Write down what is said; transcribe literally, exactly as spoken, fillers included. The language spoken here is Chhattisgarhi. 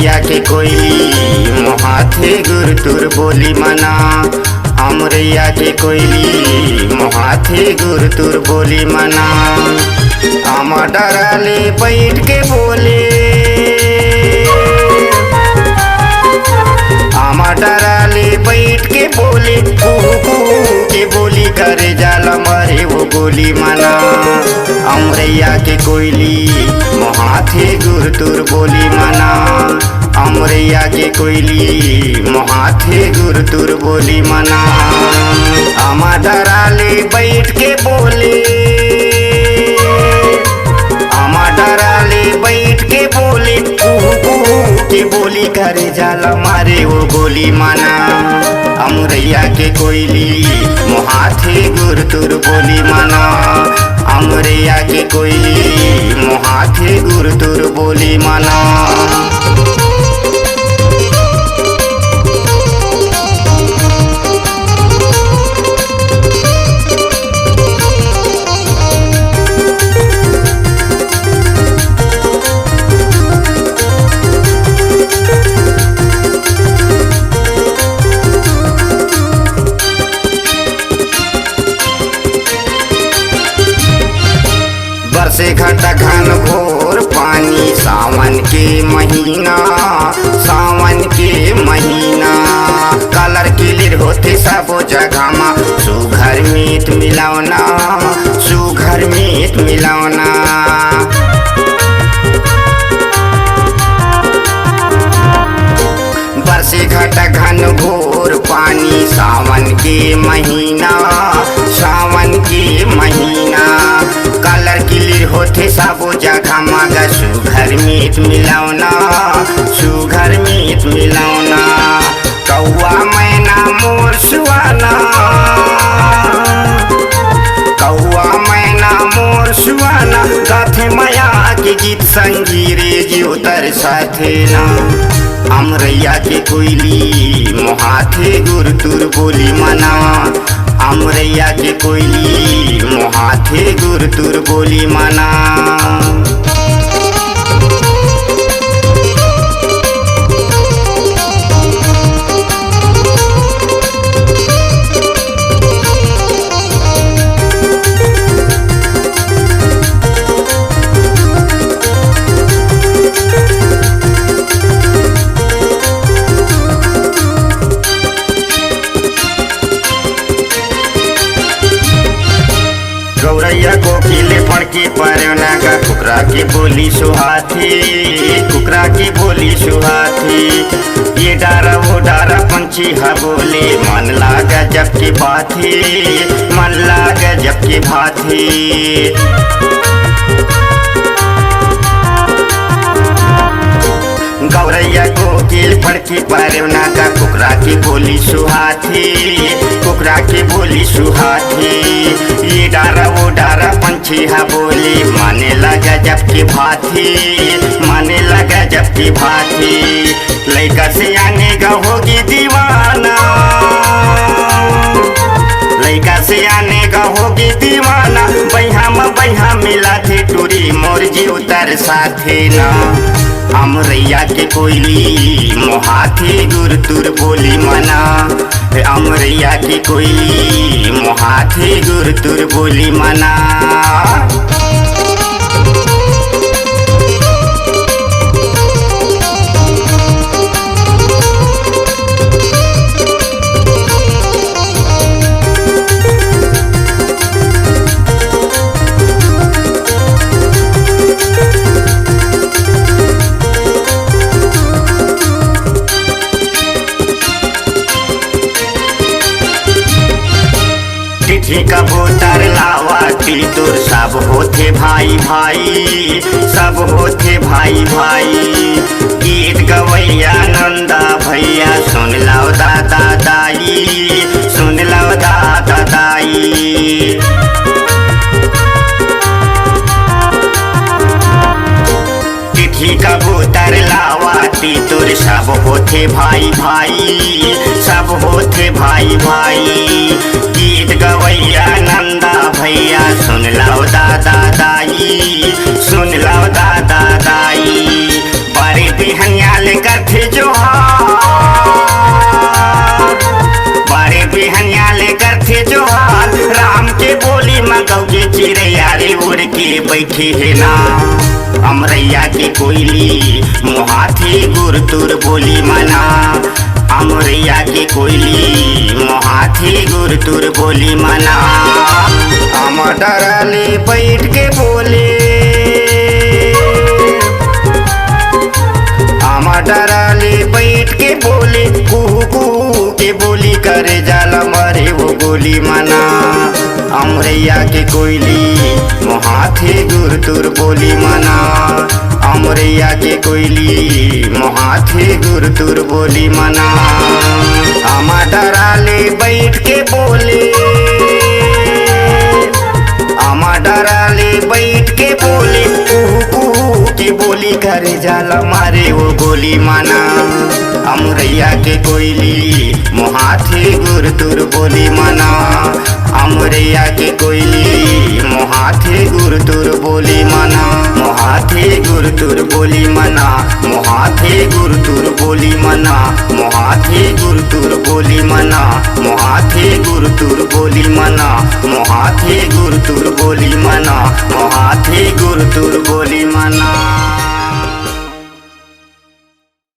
के कोयली मोहाथे गुरतुर बोली मना, अमरैया के कोयली मोहाथे गुरतुर बोली मना। आमा डरा ले बैठ के बोले, आमा डरा ले बैठ के बोले, कुहू कुहू के बोली करे जाला मारे वो गोली मना। अमरैया के कोयली मोहाथे गुरतुर बोली मना, अमरैया के कोयली मोहाथे गुरतुर बोली मना। आमा डरा ले बैठ के बोले, आमा डरा ले बैठ के बोले, कुहू कुहू के बोली करे जाला मारे वो गोली मना। अमरैया के कोयली मोहाथे गुरतुर बोली मना, अमरैया के कोयली मोहाथे गुरतुर बोली मना। बरसे घटा घन घोर पानी सावन के महीना, सावन के महीना। कलर क्लियर होथे सबो जगह मा, सुघर मीत मिलौना, सुघर मीत मिलौना। बरसे घटा घन घोर पानी सावन के महीना, सावन के महीना। कलर क्लियर होथे सबो जगह मा गा, सुघर मीत मिलौना, सुघर मीत मिलौना। कौआ मैना मोर सुआना, कौआ मैना मोर सुआना, गाथे मया के गीत संगी रे जीव तरसाथे ना। अमरैया के कोयली मोहाथे गुरतुर बोली मना, अमरैया के कोयली मोहाथे गुरतुर बोली मना। गौरैया कोकिल फड़के परना गा, कुकरा के बोली सुहाथे, कुकरा के बोली सुहाथे। ये डारा वो डारा पंछी हा बोले, मन लागा जब के भाथे, मन लागा जब के भाथे। गौरैया कोकिल फड़के परना गा, कुकरा के बोली सुहाथे, कुकरा के बोली सुहाथे। ये डारा वो डारा पंछी हा बोली, माने लगा जब के भाथे, माने लगा जब के भाथे। लइका सियाने गा होगी दीवाना, लइका सियाने गा होगी दीवाना, बइहा म बइहा मिलाथे टूरी मोर जीव तरसाथे ना। अमरैया के कोयली मोहाथे गुरतुर बोली मना, अमरैया के कोयली मोहाथे गुरतुर बोली मना। टिटही कबूतर लावा तितुर, सब होथे भाई भाई, सब होथे भाई भाई। गीत गवैया नंदा भैया, सुन लव दादा दाई, सुन लव दादा दाई। टिटही कबूतर लावा तितुर, सब होथे भाई भाई, सब होथे भाई भाई। गीत गवैया नंदा भैया, सुन लव दादा दाई, सुन लव दादा दाई। बड़े बिहनिया ले कर बैठी हे ना अमरैया के कोयली, मोहाथे गुरतुर बोली मना। अमरैया के कोयली, मोहाथे गुरतुर बोली मना। आमा डरा ले बैठ के बोले, आमा डरा ले बैठ के बोले, कुहू कुहू के बोली, करे जाला मरे वो गोली मना। अमरैया के कोयली, मोहाथे गुरतुर बोली मना। अमरैया के कोयली, मोहाथे गुरतुर बोली मना। आमा डरा ले बैठ के बोले, आमा डरा ले बैठ के बोले, कुहू कुहू के बोली, करे जाला मरे वो गोली मना। अमरैया के कोयली, मोहाथे गुरतुर बोली मना। अमरैया के कोयली, मोहाथे गुरतुर बोली मना। मोहाथे गुरतुर बोली मना। मोहाथे गुरतुर बोली मना। मोहाथे गुरतुर बोली मना। मोहाथे गुरतुर बोली मना। मोहाथे गुरतुर बोली मना। मोहाथे गुरतुर बोली मना।